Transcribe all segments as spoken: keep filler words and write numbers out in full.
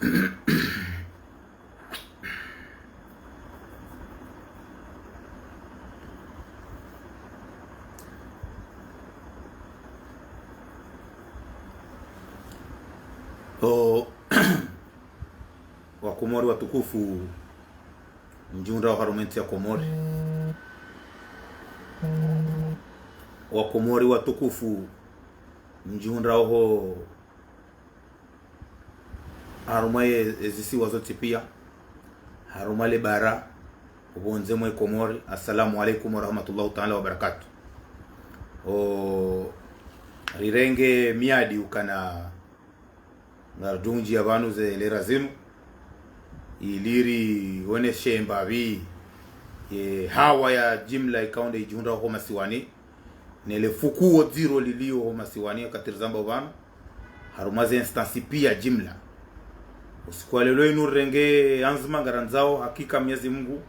O, Wakomori watukufu, mdjihundrao harumwa entsi ya Komori. Wakomori watukufu, mdjihundrao ho harumwa ye, ezisiwa zontsi pia, harumwa le bara, opvondze mwe Komori. Assalamu alaikum warahmatullahi taala wabarakatuh. O, rirenge miadi ukana ngaridjo undjia pvanu ze lera zinu, ili rionese mbapvi ye hawa ya jimla ikao nde idjihundrao ho masiwani, ne le fukuo dziro lilio ho masiwani wakati rizambao pvanu, harumwa ze instance pia jimla. Usiku wa leo inu rirenge anzima ngarandzao, hakika Mwenyezi Mungu,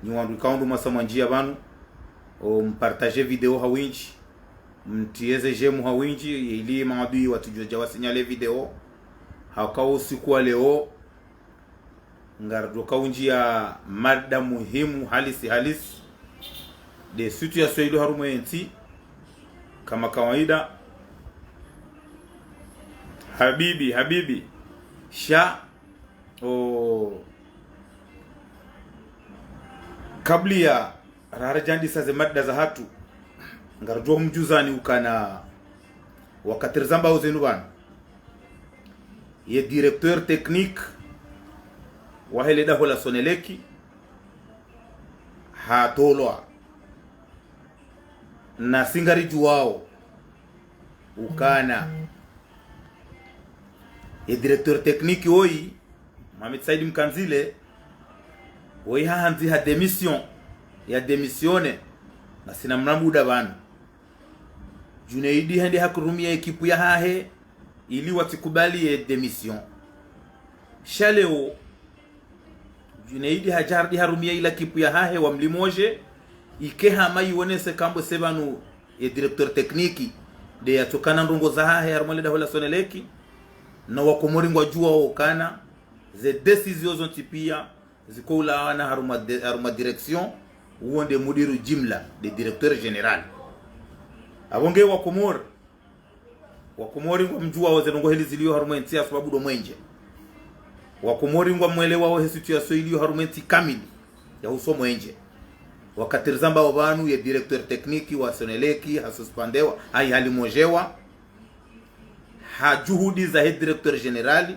nyi wandru ikao ndo mwasa mwandjia pvanu, o, mpartage video ha windji, mtriye ze j'aime ha windji, ili maadui watsudjuwa dja wasinyale video. Hauka usiku wa leo, ngaridjo ka undjia mada muhimu halisi halisi, nde situation ilio harumwa entsi, kama kawaida. Habibi, habibi. Sha, o, kabla ya raha ridjandisa ze mada zahatru, ngaridjo mdjuzani ukana wakati rizambao zinu pvanu, ye directeur technique wahe le daho la Sonelec hatolwa. Na si ngaridjuwao ukana ye directeur technique woyi, Mohamed Said Mkandzile, woyi hahandzi ha démission, ya démissionner, ngasina mna muda pvanu. Junaidi hende hakurumia ekipu yahahe, ili watsikubali ye démission. Sha leo, Junaidi hadja harudi harumia ila ekipu yahahe wamlimoje, ike hama yionese kamwe se pvanu ye directeur technique nde yatsokana ndrongo zahahe harumwa le daho la Sonelec, na Wakomori ngwadjuwao ukana ze décision zontsi pia ziko ulawana harumwa de-, harumwa direction, uwo nde mudiru jimla, nde directeur général. Apvo nge Wakomori, Wakomori ngwamdjuwao ze ndrongo heli zilio harumwa entsi ya sababu ndo mwenje. Wakomori ngwamwelewao he situation ilio harumwa entsi kamili ya uso mwenje. Wakati rizambao pvanu ye directeur technique wa Sonelec hasuspendewa, hayi halimojewa, ha juhudi zahe directeur général,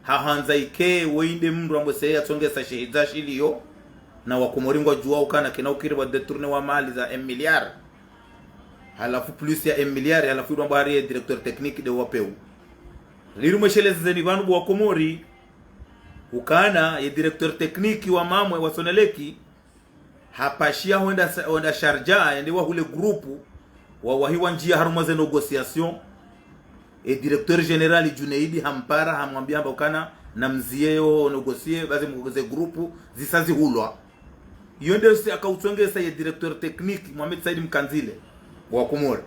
hahandza ike woyi nde mndru ambao se yatsongesa shehidza shilio, na Wakomori ngwadjuwao ukana kena ukiri wa détourner wa mali za un milliard. Halafu plus ya un milliard, halafu ndo ambao hari ye directeur technique nde wapeu. Liri mwesheleze zeni pvanu bo Wakomori, ukana ye directeur technique wa mamwe wa Sonelec, hapashia hwenda sa-, hwenda Sharjah, yende wahule groupe, wawahi wandjia harumwa ze négociation. E directeur général Junaidi hampara, hamwambia hamba ukana namzie yo négocier, baze mkoze groupe, zisa zihulwa. Yo nde si akautsongesa ye directeur technique, Mohamed Said Mkandzile, wa Komori.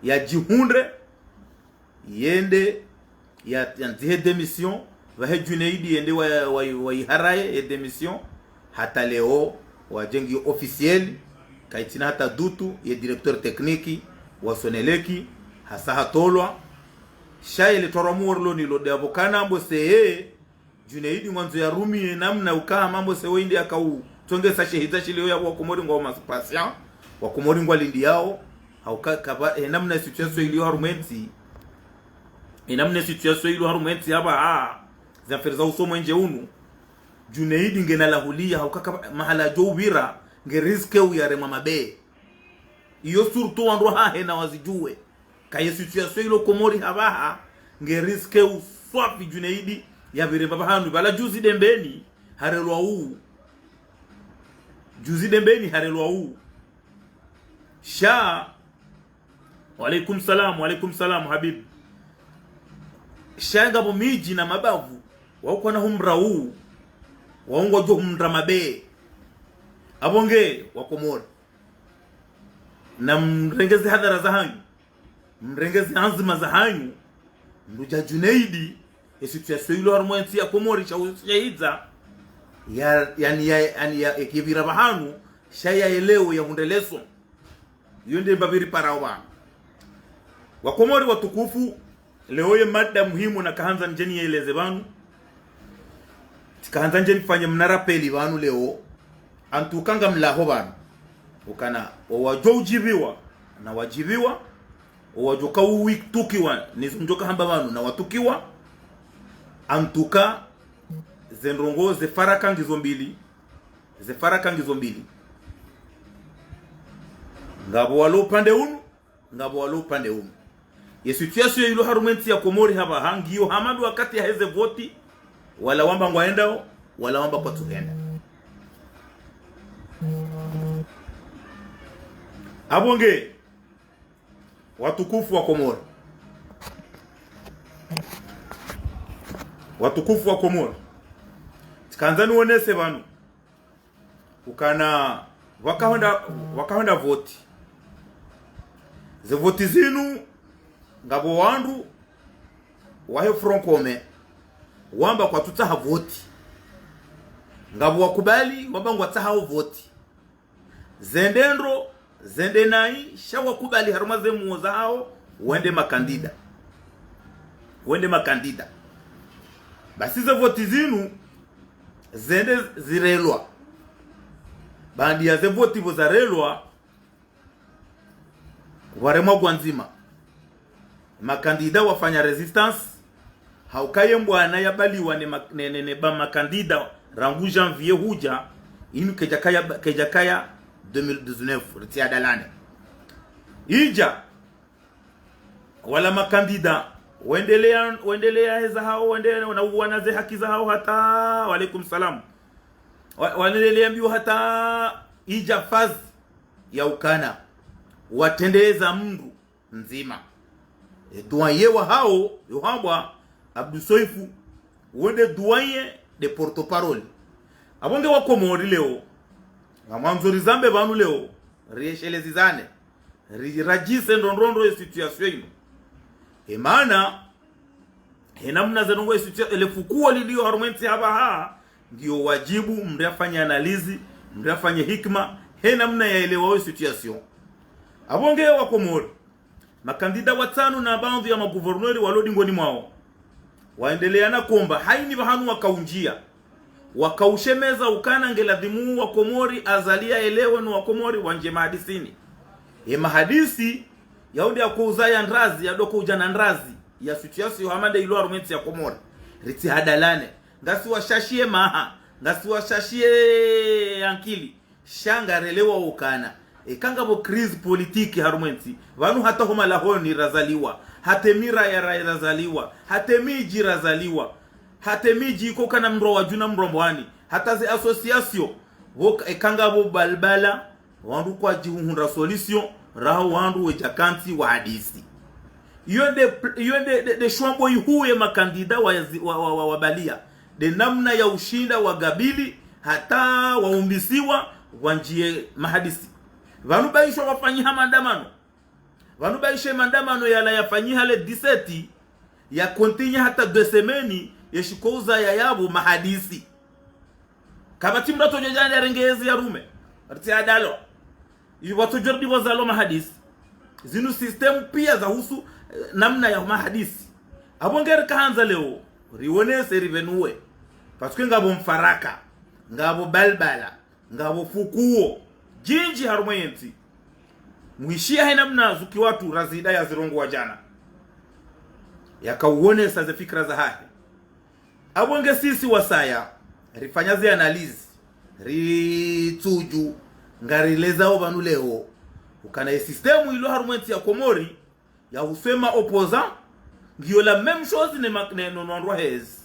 Yadjihundre, yende, ya, yandzihe démission, pvahe Junaidi yende wa, wa, waiharaye ye démission, hata leo, wadjengi officiel, kaitsina hata dutu, ye directeur technique wa Sonelec, hasa hatolwa. Sha yele twarwa muorloni lo de apvo kana ambo seye, Junaidi ngwandzo yarumie namna uka hama ambo se woyi nde akautsongesa shehidza shilio ya Wakomori ngwao masi patient, Wakomori ngwalindiyao, hauka kapva, e namna situation ilio harumwa entsi, e namna situation ilio harumwa entsi apvaha, ze affaire za uso mwenje unu, Junaidi ngena lahulia, hauka kapva, mahala yadjo upvira, nge risque uyaremwa mabe. Iyo surtout wandru wahahe nawazidjuwe. Kaye situation ilo Komori hapvaha, nge risque uswafi Junaidi yapvire mbapvahanu, pvala juzi Dembeni, harelwa u. Juzi Dembeni, harelwa u. Sha, wa alaikum salam, wa alaikum salam, Habib. Sha ngapvo midji na mabavu, waukana humra u, waungwa djo humra mabe. Apvo nge, Wakomori. Namrenge ze hadhara zahanyu, mrenge ze anzima zahanyu, mndru dja Junaidi, Ye situation ilo harumwa entsi ya Komori sha, sha idza, ya, yani ya, yani ya, ekivira pvahanu, sha ya elewo ya hundre leçon. Iyo nde mbapvi riparao pvanu. Wakomori watukufu, leo ye mada muhimu nakahandza ndje niyeleze pvanu. Tsikahandza ndje nifanye mna rappel pvanu leo. Antuka ngamlaho pvanu. Ukana, owadjo udjiviwa, na wadjiviwa. Owadjo ka uwitukiwa, nizo ndjo kahamba pvanu, na watukiwa. Antuka, ze ndrongo, ze faraka ngizo mbili. Ze faraka ngizo mbili. Ngapvo walo upande unu, ngapvo walo upande unu. Ye situation ilo harumwa entsi ya Komori hapvaha ngiyo hama ndo wakati yaheze voti, wala wamba ngwaendao, wala wamba kwatsuhenda. Apvo nge, watukufu wa Komori. Watukufu wa Komori. Tsikandza niwonese pvanu. Ukana pvwakahonda, pvwakahonda voti. Ze voti zinu, ngapvo wandru wahe Front Commun, wamba kwatsutsaha voti. Ngapvo wakubali, wamba ngwatsahao voti. Zende ndro, zende nayi, sha wakubali harumwa ze muo zahao, wende makandida. Wende makandida. Basi ze voti zinu, zende zirelwa. Baanda ya ze voti pvo zarelwa, waremwa gwandzima. Makandida wafanya résistance, hauka ye mbwana yabaliwa ne ma-, ne, ne, ne ba makandida rangu janvier hudja, inu kedjakaya, kedjakaya deux mille dix-neuf, ritsi adalane. Idja, wala makandida, wendelea, wendelea heza hao, wendelea na uwana ze haki zahao hata, wa alaikum salam. Wa-, wendelea mbio hata idja phase ya ukana watrendeza mndru ndzima. E doyen wahao, yo hambwa Abdou Soefou, wende doyen de porte-parole. Apvo nge wakomori leo, ngamwandzo rizambe pvanu leo, rieshelezizane, ri-, radjise ndrondrondro ye situation inu. Emana, he namna ze ndrongo ye situation, ele fukuo lilio harumwa entsi hapvaha, ngiyo wadjibu, mndru afanye analyse, mndru afanye hikima, he namna yaelewa ye situation. Apvo nge wakomori. Makandida watsanu na baadhwi ya maguverneri walo dingoni mwao, waendelea na komba, haini pvahanu wakaundjia. Wakaushemeza ukana nge ladhimu wakomori, Azali yaelewe no wakomori wandje mahadisini. Ye mahadisi, yaunde yakouzaya ndrazi, yadokoudja na ndrazi, ya situation hama nde ilo harumwa entsi ya Komori. Ritsi hadalane. Ngasi washashiye maha, ngasi washashiye ankili. Sha ngarelewa ukana, eka ngapvo crise politique harumwa entsi, pvanu hata ho malahoni razaliwa, hata emiraya ra-, razaliwa, hata emidji razaliwa, hata emidji iko kana mndru wa dju na mndru wa mbwani, hata ze association, pvo ka-, eka ngapvo balbala, wandru kwadjihuhundra solution, raho wandru wedja kantsi wahadisi. Iyo nde pl-, iyo nde, nde, nde shwambo ihuu ye makandida wa, wa, wa, wa, wabalia. Nde namna ya ushinda wagabili, hata waumbisiwa, wandjiye mahadisi. Pvanu baishwa wafanyiha maandamano. Pvanu baishe maandamano yala yafanyiha le dix-sept, ya continuer hata deux semaines, yeshikouza ya yapvo mahadisi. Kapvatsi mndru atsodjo dja nde yarenge ezi yarume. Ritsi adalo. Iyo watsodjo ridi pvo zalo mahadisi. Zinu système pia zahusu, eh, namna ya mahadisi. Apvo nge rikahandza leo, riwonese rivenuwe. Parce que ngapvo mfaraka, ngapvo balbala, ngapvo fukuo djindji harumwa yentsi. Mwishiya he namna Zuki watu Razida yazirongowa djana. Yakauwonesa ze fikira zahahe. Apvo nge sisi wasaya, rifanya ze analyse, ritsudju, ngarilezao pvanu leo. Ukana ye système ilo harumwa entsi ya Komori, ya usema opposant, ngiyo la même chose ne ma-, ne, no, no wandru wahezi.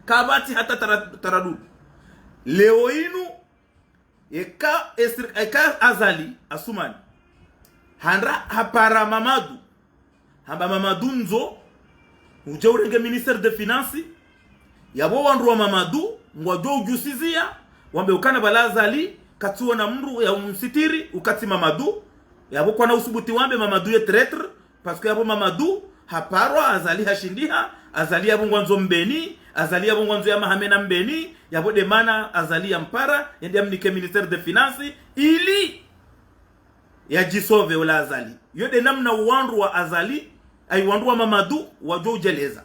Kapvatsi hata tara-, taradudu. Leo inu, eka esir-, eka Azali Assoumani, handra hapara Mamadou, hamba Mamadou ndzo, udje urenge ministère des finances, yapvo wandru wa Mamadou, ngwadjo udjusizia, wambe ukana pvala Azali, katsiwona mndru ya umsitiri, ukatsi Mamadou, yapvo kwana usubuti wambe Mamadou ye traître, parce que yapvo Mamadou, haparwa, Azali hashindiha, Azali yapvo ngwandzo Mbeni, Azali yapvo ngwandzo ya Mahamena Mbeni, yapvo de mana Azali yampara, yende yamnike Ministère des Finances, ili yadjisauve ola Azali. Yo de namna wandru wa Azali, ayi wandru wa Mamadu, wadjo udjeleza.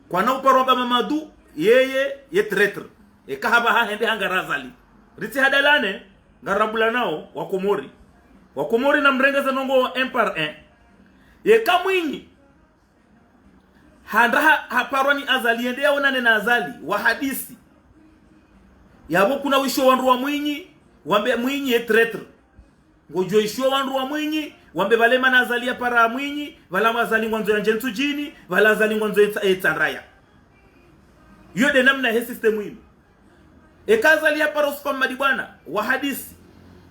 Kwana uparwa ba Mamadu, yeye, ye traître. Eka hapvaha hende hangara Azali. Ritsi hadalane, ngarabulanao, wa Komori. Wa Komori namrenge ze ndrongoo un par un. Yeka Mwinyi, handa ha, haparwa ni Azali, yende yaonane na Azali, wahadisi. Yapvo kuna wisho wandru wa Mwinyi, wambe Mwinyi ye traître. Ngodjo ishiwa wandru wa Mwinyi, wambe pvale mana Azali yapara Mwinyi, pvala Azali ngwandzo yandje Ntsudjini, pvala Azali ngwandzo yetsa, yetsandraya. Yo de namna he système inu. Eka Azali yapara Usufa Mmadi Bwana, wahadisi.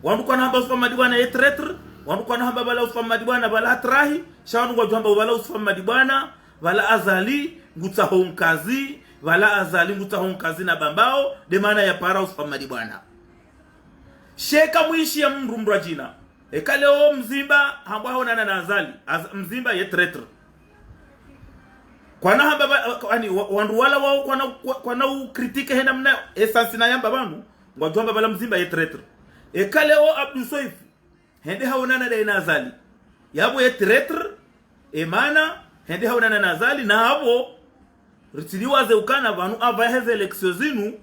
Wandru kwana hamba Usufa Mmadi Bwana ye traître, wandru kwana hamba pvala Usufa Mmadi Bwana, pvala hatrahi, sha wandru ngwadjo hamba pvala Usufa Mmadi Bwana, pvala Azali, ngutsaho unkazi, pvala Azali, ngutsaho unkazi na Bambao, de mana yapara Usufa Mmadi Bwana. Sha eka mwishiya mndru mndru adjina. Eka leo Mzimba, hambwa haonana na Azali. Az-, Mzimba ye traître. Kwana hamba ba, ani, wa, wandru wala wao kwana, kwa, kwana ucritique he namna essence na yamba pvanu, ngwadjo hamba pvala Mzimba ye traître. Eka leo Abdou Soefo, hende haonana daye na Azali. Yapvo ye traître, e mana, hende haonana na Azali, na apvo, ritsiliwaze ukana pvanu apvaha heze élections zinu,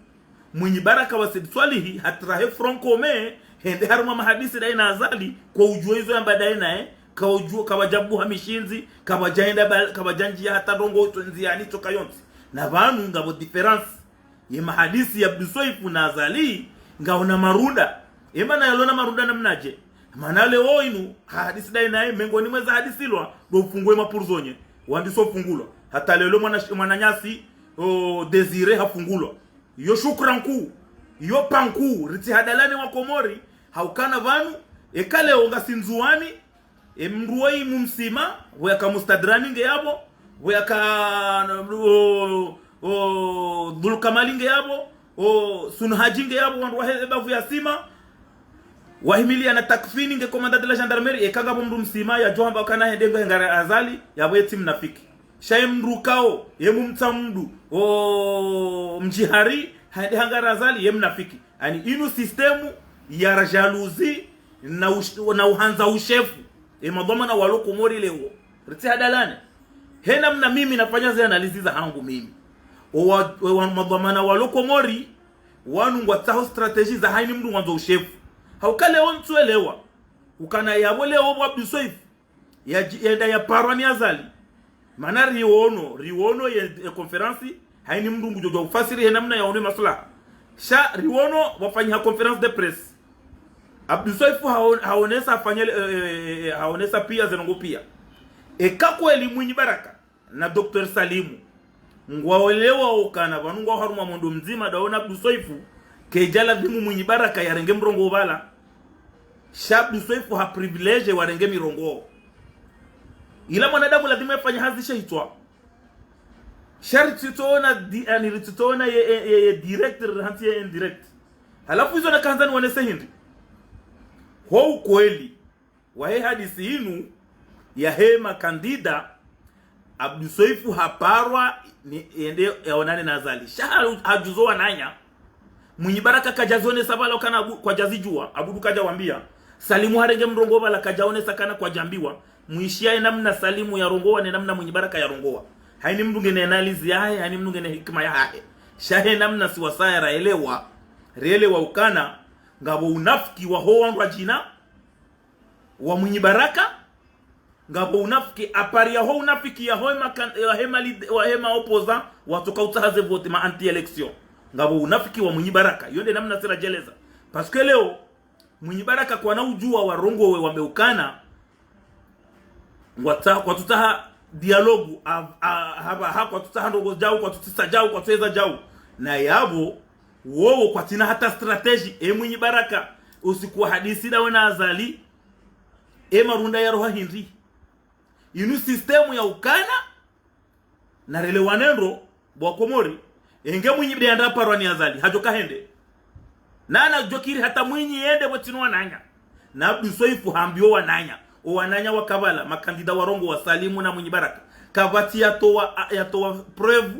Mwinyi Baraka wa Said Swalihi, hatrahe Front Commun, hende harumwa mahadisi daye na Azali, kwa udjuwa izo yamba daye naye, ka udjuwa, kapvadja buha mishindzi, kapvadja enda ba, kapvadja ndjiya hata ndrongoo utso ndziyani tsoka yontsi. Na pvanu ngapvo différence. Ye mahadisi ya Abdou Soefo na Azali, ngaona marunda. E mana yalona marunda namnadje. Mana leo inu, hahadisi daye naye, mengoni mweza hadisilwa, do ufungwe mapurzonye. Wandiso ufungulwa. Hata leo mwana, mwananyasi, o, Désiré hafungulwa. Yo shukra nkuu, yo pa nkuu, ritsi hadalane wa Komori, haukana pvanu, eka leo ngasi Ndzuwani, e mndru woyi mumsima, pvo yaka Mustadrani nge yapvo, pvo yaka, o, o, Dhulkamali nge yapvo, o, Sunhadji nge yapvo, wandru wahe bavu ya sima, wahimiliya na Takfini nge commandant de la gendarmerie, eka ngapvo mndru msima, yadjo hamba ukana hende nge hangara Azali, yapvo yetsi mnafiki. Sha ye mndru kao, ye mumtsa mndru, o, mdjihari, hende hangara Azali, ye mnafiki. Ani inu système ya jalousie na ush-, na uhandza ushefu. E madhwamana walo Komori leo. Ritsi hadalane. He namna mimi nafanya ze analyse zahangu mimi. O wa, o wa madhwamana walo Komori, wanu ngwatsaho stratégie za haini mndru ngwandzo ushefu. Hauka leo ntsuelewa. Ukana yapvo leo pvo Abdou Soefo. Ya, yenda yaparwa ni Azali. Mana riono, riono ye, ye conférence, haini mndru ngudjo djuwa ufasiri he namna yaono maslaha. Sha riono wafanyiha conférence de presse. Abdou Soefo haon-, haonesa afanye, eh, eh, eh, haonesa piya ze ndrongoo piya. Eka kweli Mwinyi Baraka na Docteur Salimu ngwaelewa ukana pvanu ngwao harumwa mwendo mdzima dawo na Abdou Soefo, kedja ladhimu Mwinyi Baraka yarenge mrongoo pvala. Sha Abdou Soefo ha privilège warenge mirongoo. Ila mwanadamu ladhimu yafanye hazi she hitswa. Sha ritsitsoona di-, ani ritsitsoona ye, ye, ye, ye direct, rihantsi ye indirect. Halafu izo nakahandza niwonese hindri. Ho ukweli wahe hadisi inu yahe makandida, Abdou Soefo haparwa ni yende yaonane na Azali. Sha ha-, hadjuzo wananya. Mwinyi Baraka kadjazionesa pvala ukana Abu-, kwadjazidjuwa, Abudu kadjawambiya. Salimu harenge mrongoo pvala kadjaonesa kana kwadjambiwa. Mwishiya ye namna Salimu yarongowa ne namna Mwinyi Baraka yarongowa. Haini mndru ngena analyse yahahe, haini mndru ngena hikima yahahe. Sha he namna si wasaya raelewa, rielewa ukana, ngapvo unafiki waho wandru wadjina, wa Mwinyi Baraka, ngapvo unafiki, à part yaho unafiki yaho ema kan-, yahe ma lead-, wahe ma opposants, watsoka utsaha ze vote ma anti-élection. Ngapvo unafiki wa Mwinyi Baraka, yo nde namna si radjeleza. Parce que leo, Mwinyi Baraka kwana udjuwa warongowe wambe ukana, ngwatsa-, kwatsutsaha dialogue, a, a, hapvaha kwatsutsaha ndrongoo djau, kwatsutsisa djau, kwatsueza djau. Na yapvo, wowo kwatsina hata stratégie, e Mwinyi Baraka, usiku wa hadisi dawe na Azali, e marunda yaroha hindri. Inu système ya ukana, na relewane ndro, bo wa Komori, enge Mwinyi Baraka nde yandra parwa ni Azali, hadjoka hende. Na nadjokiri hata Mwinyi yende bo tsinu wananya. Na Abdou Soefo hambiwo wananya. O wananya waka pvala, makandida warongowa Salimu na Mwinyi Baraka. Kapvatsi yatowa, yatowa preuve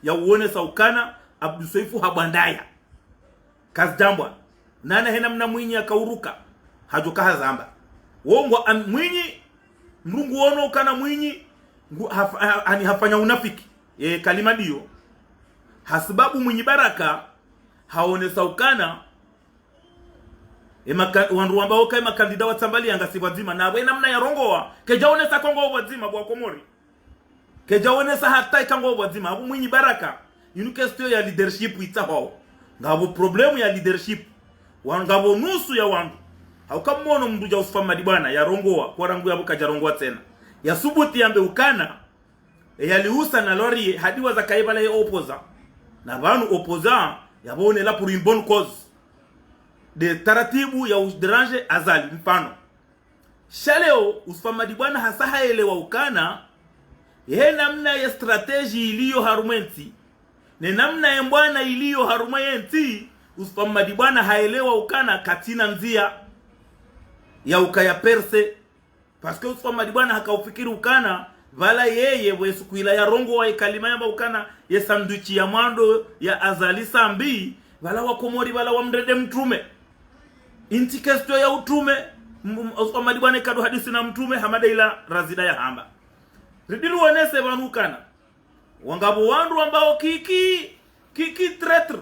ya uonesa ukana Abdu Soifu habwandaya. Kazidjambwa. Nana hena mna Mwinyi yakauruka. Hadjoka hazamba. Wongo am-, Mwinyi, mdru nguono ukana Mwinyi, ngu-, haf-, ha-, ani hafanya unafiki. Ye kalima ndiyo. Hasibabu Mwinyi Baraka, haonesa ukana, e maka-, wandru wamba oka e makandida watsambaliya ngasi pvwadzima. Na pvwe namna yarongowa, kedjaonesa kongo pvwadzima pvwa Komori. Kedjaonesa hata ika ngo pvwadzima, apvo Mwinyi Baraka. Inu question ya leadership itsahwao. Ngapvo problème ya leadership. Wa-, ngapvo nusu ya wandru. Hauka mwono mndru dja Yusuf Hamadi Bwana, yarongowa, kwa rangu yapvo kadjarongowa tsena. Yasubuti yambe ukana, e yaliusa na lori, hadiwaza kaibala ye opposant. Na pvanu opposant, yapvo on est là pour une bonne cause. De taratibu ya udéranger Azali, mfano. Sha leo, Yusuf Hamadi Bwana hasa haelewa ukana, ye namna ye stratégie iliyo harumwa entsi, ne namna ye mbwana iliyo harumwa yentsi, Yusuf Hamadi Bwana haelewa ukana katsina ndzia ya ukaya percer. Parce que Yusuf Hamadi Bwana hakaufikiri ukana, pvala yeye, pvwe suku ila yarongowa ye kalima yamba ukana, ye sandwich ya mwando ya Azali Sambi, pvala wa Komori, pvala wamrende mtrume. Intsi question ya utrume, m-, m-, Yusuf Hamadi Bwana kado hadisi na mtrume, hama nde ila Razida yahamba. Ridi ruonese pvanu ukana. Wangapvo wandru wambao Kiki, Kiki traître.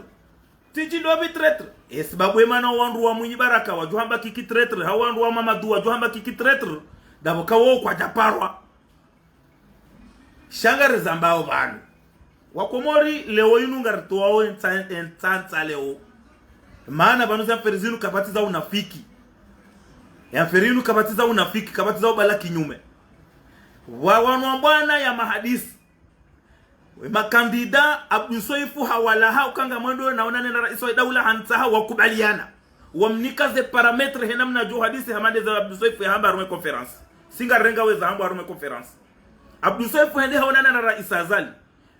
Tsi tsi ndopvi traître. Esibabu emana wandru wa Mwinyi Baraka, wadjohamba Kiki traître, hau wandru wa Mamadu, wadjohamba Kiki traître. Ndapvo kawo kwadjaparwa. Sha ngarizambao pvanu. Wa Komori leo inu ngaritowao entsa-, entsantsa leo. Mana pvanu ze affaire zinu kapvatsi za unafiki. Ye affaire inu kapvatsi za unafiki, kapvatsi za ubala kinyume. Wa wanu wa mbwana ya mahadisi. We makandida, Abdu Soifu hawalaha ukana ngamwendo naonane na raisi wa daula hantsaha wakubaliana. Wamnika ze paramètres he namna djo hadisi hama nde za Abdu Soifu yahamba harumwa e conférence. Tsi ngarenga weza hamba harumwa e conférence. Abdu Soifu hende haonana na raisi Azali.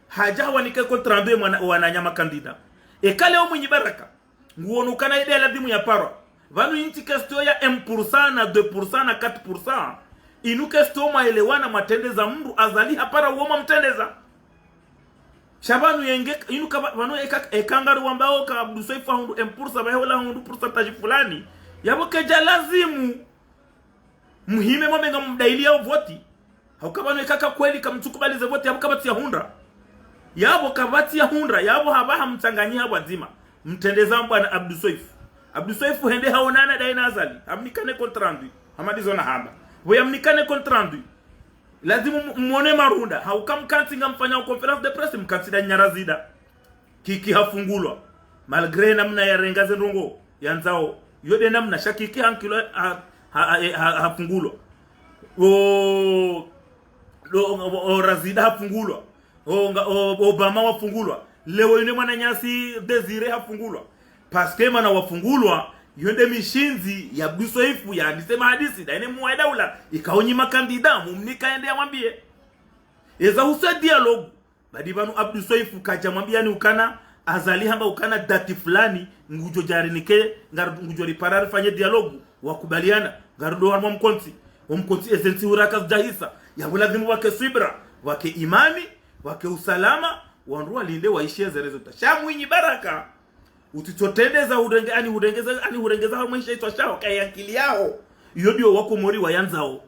Hadja hawanike compte rendu ye mwana, wananya makandida. Eka leo Mwinyi Baraka. Nguono ukana ide ya ladhimu yaparwa. Pvanu intsi question ya un pour cent na deux pour cent na quatre pour cent. Inu question mwaelewana mwatrendeza mndru Azali hapara uwo mwamtrendeza. Sha pvanu yenge, inu ka pva-, pvanu eka, eka ngari wambao ka Abdu Soifu hahundru un pour cent, pvahe ola hahundru pourcentage fulani. Yapvo kedja lazimu. Muhime mwambe ngamdailiyao voti. Hauka pvanu eka ka kweli kamtsukubali ze voti, yapvo kapvatsi yahundra. Yapvo kapvatsi yahundra, yapvo hapvaha mtsanganyiha pvwadzima. Mtrendeza mbwana Abdu Soifu. Abdu Soifu hende haonana ndaye na Azali. Hamnikane compte rendu. Hama ndizo nahamba. Pvo yamnikane compte rendu. Lazimu m-, mwone marunda. Hauka mkantsi ngamfanyao conférence de presse, mkantsi nda nyara zida. Kiki hafungulwa. Malgré namna yarenga ze ndrongo yandzao. Yo nde namna sha Kiki hankilwa ha-, ha-, ha-, ha-, hafungulwa. O, o, o, o Razida hafungulwa. O, nga, o, Obama wafungulwa. Leo inu mwananyasi Désiré hafungulwa. Parce que mana wafungulwa, yo nde mishindzi ya Abdu Soifu yandise mahadisi, ndaye ne mwa daula, ikao nyi makandida, mumnika yende yamwambie. Eza husu dialogue, badi pvanu Abdu Soifu kadja mwambiani ukana, Azali hamba ukana dati fulani, ngudjo djarinike, ngar-, ngudjo ripara rifanye dialogue, wakubaliana, ngarudo harumwa mkontsi. Wo mkontsi eze ntsi hura kazidjahisa, yapvo lazimu pvwake swibra, pvwake imani, pvwake usalama, wandru walinde waishiye ze résultat. Sha Mwinyi Baraka, utsitsotrendeza hurenge, ani hurengeza, ani hurengeza harumwa isha itswa shaho, kayankili yaho. Iyo ndiyo wa Komori wayandzao.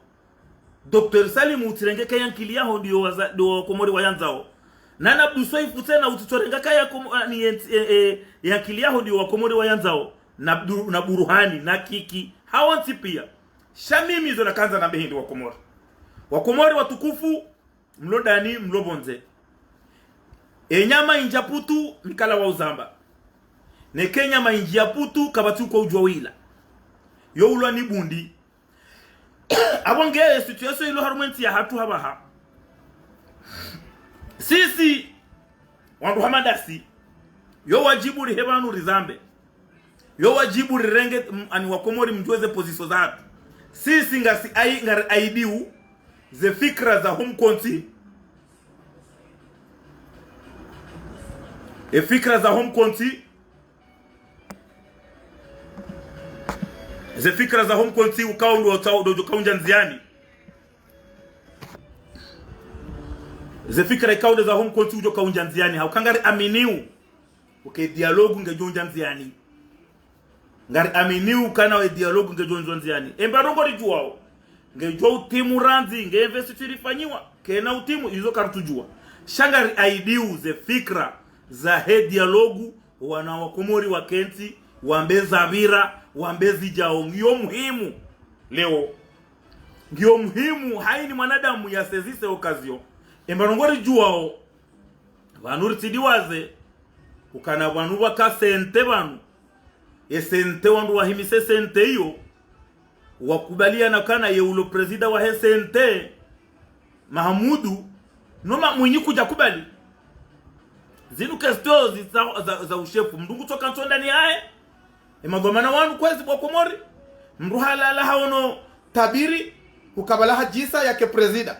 Docteur Salim utsirenge kayankili yaho ndiyo waza-, ndiyo wa Komori wayandzao. Na, na Abdu Soifu tsena utsitsorenga kaya Komo-, ani yent-, e, e, yankili yaho ndiyo wa Komori wayandzao. Na Abdu-, na Buruhani, na Kiki. Hawontsi pia. Sha mimi izo nakandza nambe hindri wa Komori. Wa Komori watukufu, mlo ndani, mlo pvondze. Enyama indjia putu, mkala wa uzamba. Neke nyama indjia putu, kapvatsi uko udjua wila. Yo ulwa ni bundi. Apvo nge situation ilo harumwa entsi yahatru hapvaha. Sisi, wandru hama ndasi, yo wadjibu rihe pvanu rizambe. Yo wadjibu rirenge, m-, ani wa Komori mdjuwe ze position zahatru. Sisi ngasi ai-, ngari aidiu, ze fikra za ho mkontsi. E fikra za ho mkontsi. Ze fikra za ho mkontsi ukao ndo utsao ndo ukaundja ndziani. Ze fikira ikao nde za ho mkontsi udjo kaundja ndziani, hauka ngari aminiu uka e dialogue ngedjo undja ndziani. Ngari aminiu ukana e dialogue ngedjo undja ndziani. Emba ndrongo ridjuwao, ngedjo utimu randzi nge investiture ifanyiwa, kena utimu, izo karitsudjuwa. Sha ngari aidiu ze fikira za he dialogue, wana wa Komori wakentsi, wambe zapvira, wambe zidjao, ngiyo muhimu. Leo ngiyo muhimu, haini mwanadamu ya saisir occasion. Emba ndrongo ridjuwao, pvanu ritsidiwaze ukana pvanu pvwaka CNT pvanu, e CNT wandru wahimise CNT iyo, wakubaliana ukana ye ulo prezida wa he CNT, Mahamudu, no ma Mwinyi kudja kubali. Zinu questions za, za, za ushefu, mndru ngutsoka ntsondani yahe. E madhwamana wanu kwezi bo wa Komori, mndru halala haono tabiri, ukabala hadjisa yake prezida,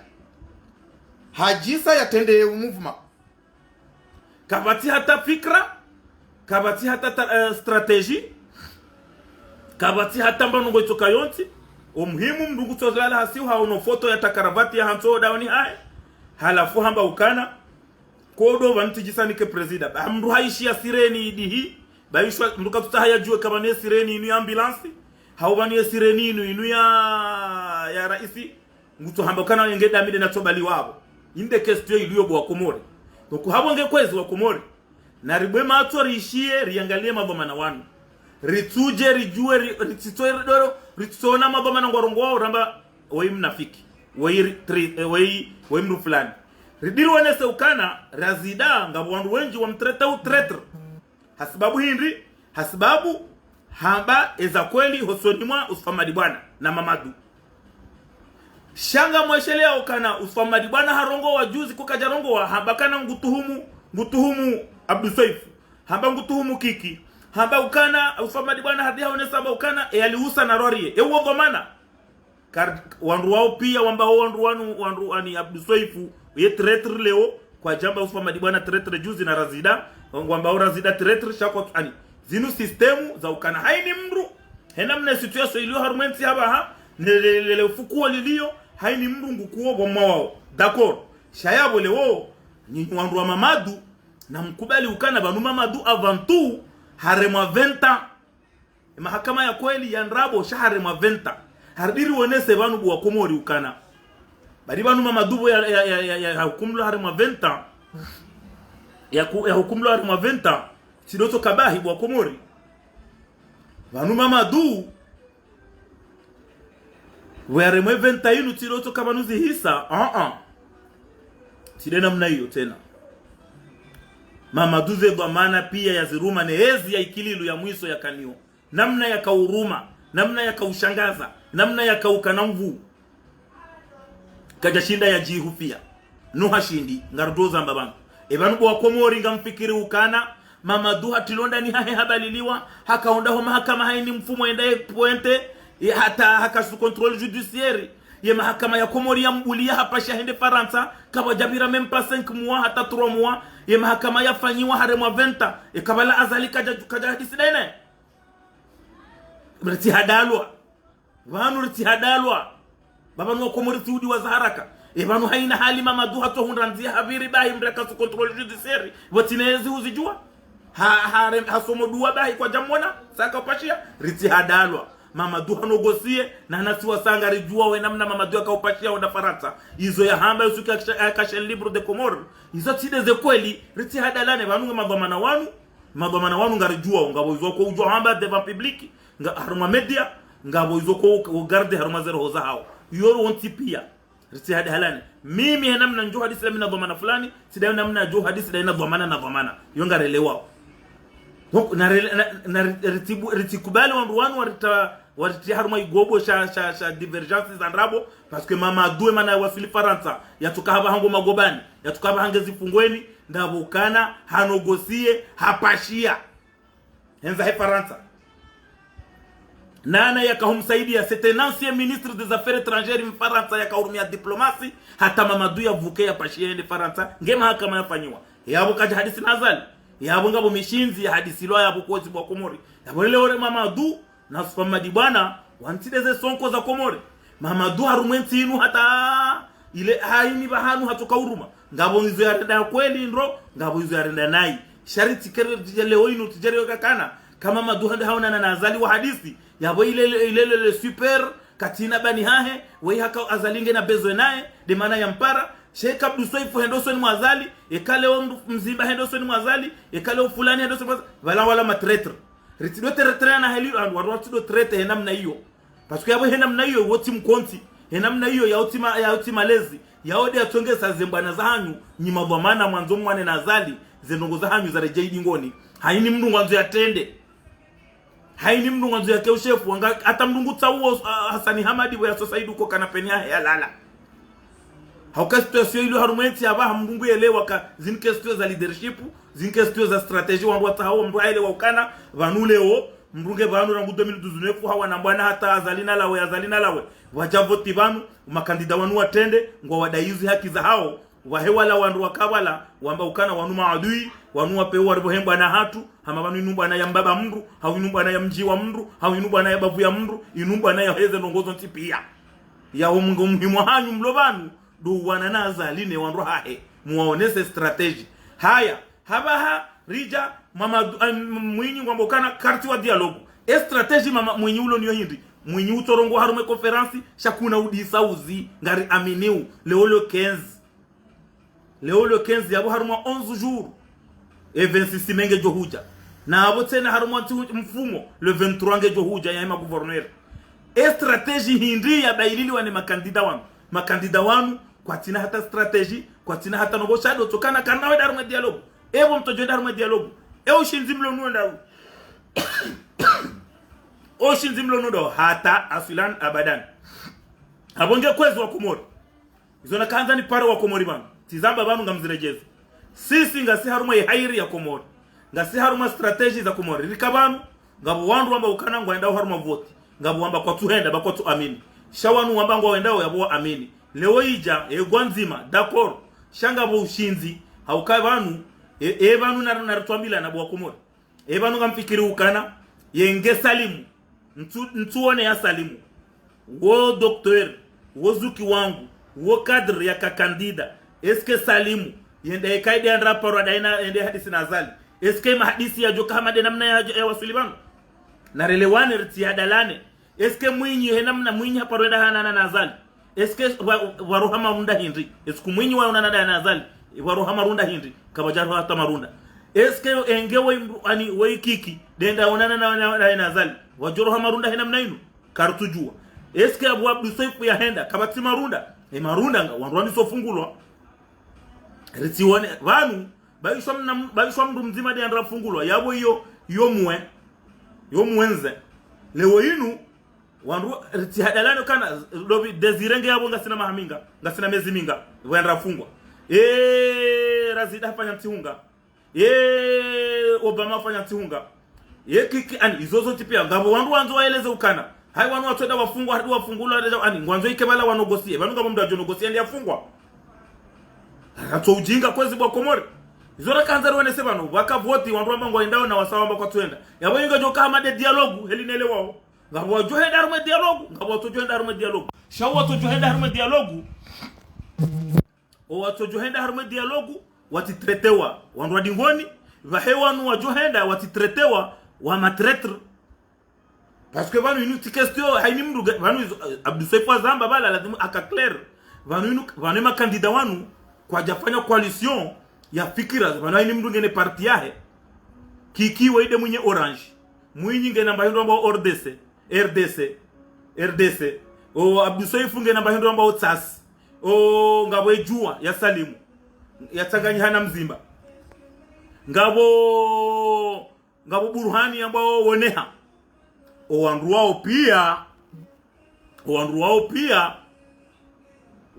hadjisa yatrende e mouvement. Kapvatsi hata fikira, kapvatsi hata ta, eh, stratégie, kapvatsi hata mba ndrongo itsoka yontsi. O muhimu mndru ngutsolala hasihu haono foto ya ta karavati ya hantso daoni hahe, halafu hamba ukana, kodo pvanu tsidjisa nike prezida. Ba mndru haishiya sireni idihi, ba ishwa mndru katsutsaha yadjuwe ka pvanu ye sireni inu ya ambulance, hau pvanu ye sireni inu, inu ya, ya raisi. Ngutsohamba ukana wenge damide natsobaliwa apvo. Inde question iliyo bo wa Komori. Donc hapvo nge kwezi wa Komori, naribwe matso rishiye, riangalie madhwamana wanu. Ritsudje ridjuwe, ri, ritsitsoe ridoro, ritsitsona madhwamana ngwarongoao ramba, weyi mnafiki, weyi ri, tri, eh, weyi, weyi mndru fulani. Ridiri wonese ukana, Razida, ngapvo wandru wendji wamtreta u traître. Hasibabu hindri? Hasibabu hamba eza kweli hosoni mwa Usuf Hamadi Bwana na Mamadu. Sha ngamweshelea ukana Usuf Hamadi Bwana harongowa juzi, kukadja rongowa, hamba kana ngutuhumu, ngutuhumu Abdu Soifu. Hamba ngutuhumu Kiki. Hamba ukana Usuf Hamadi Bwana hadi haonesa hamba ukana, e aliusa na Rwarie. E uwo dhwamana. Kar-, wandru wao pia wamba ho wandru wanu, wandru ani Abdu Soifu, ye traître leo, kwadjamba Usuf Hamadi Bwana traître juzi na Razida, wamba ho Razida traître sha kwa ani. Zinu système za ukana haini mndru, hena mna situation iliyo harumwa entsi hapvaha, ne le, le, le fukuo liliyo, haini mndru ngukuo pvwa mwawao. D'accord. Sha yapvo leo, nyinyi wandru wa Mamadu, namkubali ukana pvanu Mamadu avant tout, haremwa vingt ans. E mahakama ya kweli ya ndrabo sha haremwa vingt ans. Haridiri wonese pvanu bo wa Komori ukana, badi pvanu Mamadu pvo ya, ya, ya, ya, ya hukumlwa haremwa vingt ans. Ya ku, ya hukumlwa haremwa vingt ans. Tsi ndo tsoka bahi bo wa Komori. Pvanu Mamadu pvo yaremwe vingt ans inu tsi ndo tsoka pvanu zihisa. Ah, ah. Tsi nde namna iyo tsena. Mamadu ze dhwamana pia yaziruma ne ezi ya ikililu ya mwiso yakaniyo. Namna yakauruma, namna yakaushangaza, namna yakaukana nvuu. Kadjashinda yadjihufia. No hashindi, ngarudozamba pvanu. E pvanu bo wa Komori ngamfikiri ukana, Mamadu hatrilwa ndani hahe habaliliwa, hakaonda ho mahakama haini mfumo enda ye pointe, ye hata haka sous contrôle judiciaire. Ye mahakama ya Komori yambuliya hapashiya hende Farantsa, kapvadjapvira même pas cinq mois, hata trois mois, ye mahakama yafanyiwa haremwa vingt ans, e kapvala Azali kadja, kadja hadisi daine. Ritsihadalwa. Pvanu ritsihadalwa. Ba pvanu wa Komori tsiudiwa za haraka. E pvanu haina hali Mamadu hatsohundra ndzia hapviri bahi mndru aka sous contrôle judiciaire. Pvo tsi ne ezi huzidjuwa. Ha, ha, hasomo dua bahi kwadjamwona. Saka upashiya. Ritsihadalwa. Mamadu hanogosie. Na nasi wasaya ngaridjuwa we namna Mamadu yakaupashiya wenda Farantsa. Izo yahamba yo suku ya kasha-, ya Chaîne Libre des Comores. Izo tsi nde ze kweli. Ritsihadalane pvanu nge madhwamana wanu. Madhwamana wanu ngaridjuwao, ngapvo izo ko udjo hamba devant public, nga harumwa média, ngapvo izo ko u, u garder harumwa ze roho zahao. Iyo wontsi pia. Ritsihadalane. Mimi he namna ndjo hadisi daina dhwamana fulani, tsi daina namna ndjo hadisi daina dhwamana na dhwamana. Iyo ngarelewao. Donc, na rele-, na, na ri-, ritsibu-, ritsikubali wandru wanu warita-, waritriya harumwa igobo sha, sha, sha divergence za ndrabo, parce que Mamadu e mana yawaswili Farantsa, yatsuka hapvaha ngo magobani, yatsuka hapvaha nge zifungweni, ndapvo ukana, hanogosie, hapashiya. Hendza he Farantsa. Nana yakahumsaidia, c'est un ancien ministre des Affaires étrangères Mfarantsa yakahurumia diplomatie, hata Mamadu yapvuke yapashiye hende Farantsa, nge mahakama yafanyiwa. Yapvo kadja hadisi na Azali. Yapvo ngapvo mishindzi yahadisilwa yapvo kozi bo wa Komori. Yapvo leo re Mamadu, na Usuf Hamadi Bwana, wantsi nde ze sonko za Komori. Mamadu harumwa entsi inu hata ile haini pvahanu hatsoka uruma. Ngapvo izo yarenda kweli ndro, ngapvo izo yarenda nayi. Sha ritsi kere tsidje leo inu tsidje leo kakana. Kama maduha nde haonana na Azali wahadisi. Yapvo ile, ile, ile, ile super, katsina bani hahe, weyi haka Azali ngena besoin naye, nde mana yampara. Sheikh Abdou Soefo hende usoni mwa Azali, eka leo mndru mzimba hende usoni mwa Azali, eka leo fulani hende usoni mwa Azali. Pvala wala ma traître. Ritsi do traître na heli, wandru watsi do traître he namna iyo. Parce que yapvo he namna iyo, wo tsi mkontsi. He namna iyo, yao tsi ma-, yao tsi malezi. Yao nde yatsongesa ze mbwana zahanyu, nyi madhwamana mwandzo mwane na Azali, ze ndrongo zahanyu zaredjei dingoni. Haini mndru ngwandzo yatrende. Haini mndru ngwandzo yake ushefu, wanga, hata mndru ngutsa uwo, ah, Hassani Hamadi, pvo yatso saidu ko kana peni yahe yalala. Hauka situation ilo harumwa entsi yapvaha mndru ngu yelewa ka, zini question za leadership, zini question za stratégie, wandru watsaha wo mndru hayelewa ukana, pvanu leo, mndru nge pvanu rangu deux mille dix-neuf, hawa na mbwana hata Azali nalawe, Azali nalawe. Wadja voti pvanu, makandida wanu watrende, ngwawadaizi haki zahao, wahe wala wandru waka pvala, wamba ukana wanu maadui, wanu wapvewa ripvo he mbwana hatru, hama pvanu inu mbwana ya mbaba mndru, hau inu mbwana ya mdji wa mndru, hau inu mbwana ya bavu ya mndru, inu mbwana ya heze ndrongo zontsi pia. Yaho mngo muhimu hanyu mlo pvanu, ndo uwana na Azali ne wandru hahe, muwaonese stratégie. Haya, hapvaha, ridja, Mamadu, ah, Mwinyi ngwamba ukana kartsi wa dialogue. E stratégie mama Mwinyi ulo niyo hindri. Mwinyi utsorongoa harumwa e conférence, sha kuna udisa uzi, ngari aminiu, leo le quinze. Leo le quinze, yapvo harumwa onze jours. E vingt-six mai ngedjo hudja. Na yapvo tsena harumwa ntsi mfumo, le vingt-trois ngedjo hudja, yahe ma gouverneur. E stratégie hindri yabaililiwa ne makandida wanu. Makandida wanu, kwatsina hata stratégie, kwatsina hata ndrongo sha ndo tsokana kana wenda harumwa e dialogue. Epvo mtsodjo wenda harumwa e dialogue. E ushindzi mlo nuwo ndawo. O ushindzi mlo nuwo ndawo. Hata aswilan abadan. Apvo nge kwezi wa Komori. Izo nakandza nipare wa Komori pvanu. Tsizamba pvanu ngamziredjeze. Sisi ngasi harumwa ye hairi ya Komori. Ngasi harumwa stratégie za Komori. Rika pvanu, ngapvo wandru wamba ukana ngwendao harumwa voti. Ngapvo wamba kwatsuhenda, ba kwatsu amini. Sha wanu wamba ngwendao yapvo wa amini. Leo idja, e gwa ndzima, d'accord. Sha ngapvo ushindzi, hauka pvanu, e, e pvanu nar-, naritswambilana bo wa Komori. E pvanu ngamfikiri ukana, yenge Salimu, ntsu, ntsuone ya Salimu. Wo docteur, wo zuki wangu, wo cadre yaka candidat. Est-ce que Salimu, yende eka ide andra parwa daina, yende hadisi na Azali? Est-ce que mahadisi yadjoka hama nde namna ya, ya waswili pvanu? Narelewane ritsi hadalane. Est-ce que Mwinyi he namna Mwinyi haparo wenda hanana na Azali? Est-ce que wa, waroha marunda hindri? Est-ce que Mwinyi waonana na Azali? Waroha marunda hindri? Kapvadjaroha hata marunda. Est-ce que enge we mru-, ani, we Kiki, nde enda onana na, na, na, na Azali? Wadjoroha marunda he namna inu? Karitsudjua. Est-ce que Abou Abdou Soefo yahenda, kapvatsi marunda? E marunda nga, wandru waniso fungulwa. Ritsione, pvanu, bayishwa mna-, bayishwa mndru mdzima nde andra fungulwa, yapvo iyo, iyo mwe, iyo mwenze. Leo inu, wandru, ritsi hadalane kana, lobi Désiré nge yapvo ngasina maha minga, ngasina mezi minga, pvo yandra fungwa. E, Razida hafanya ntsi hunga. E, Obama hafanya ntsi hunga. Ye Kiki, ani, izo zontsi pia, ngapvo wandru wandzo waeleze ukana. Hayi wanu watsu wenda wafungwa, hadi wafungulwa, hadi ani, ngwandzo ike pvala wanogosie, pvanu ngapvo mndru adjo nogosie ndi yafungwa. Ratso ujinga kwezi bo wa Komori. Izo rakandza riwonese pvanu, waka voti, wandru wamba ngwendao na wasa wamba kwatsuhenda. Yapvo inga djoka hama nde dialogue, heli nele wao. Ngapvo wadjo henda harumwa e dialogue, ngapvo watsodjo henda harumwa e dialogue. Sha watsodjo henda harumwa e dialogue. O watsodjo henda harumwa e dialogue, watsi traitewa wandru wa dingoni, pvahe wanu wadjo henda watsi traitewa wa ma traître. Parce que pvanu inu tsi question, haini mndru ga-, pvanu izo, eh, Abdou Soefo hazamba pvala, lazimu aka clair. Pvanu inu, pvanu e makandida wanu, kwadjafanya coalition ya fikira, pvanu haini mndru ngena parti yahe. Kiki waye nde mwinyi Orange. Mwinyi ngena mba hindru amba O R D C. R D C, R D C. O Abdou Soefo ngena mba hindru amba o Tsasi. O ngapvo e Juwa ya Salimu. Yatsanganyiha na Mzimba. Ngapvo, ngapvo Burhani yamba o Woneha. O wandru wao pia, o wandru wao pia,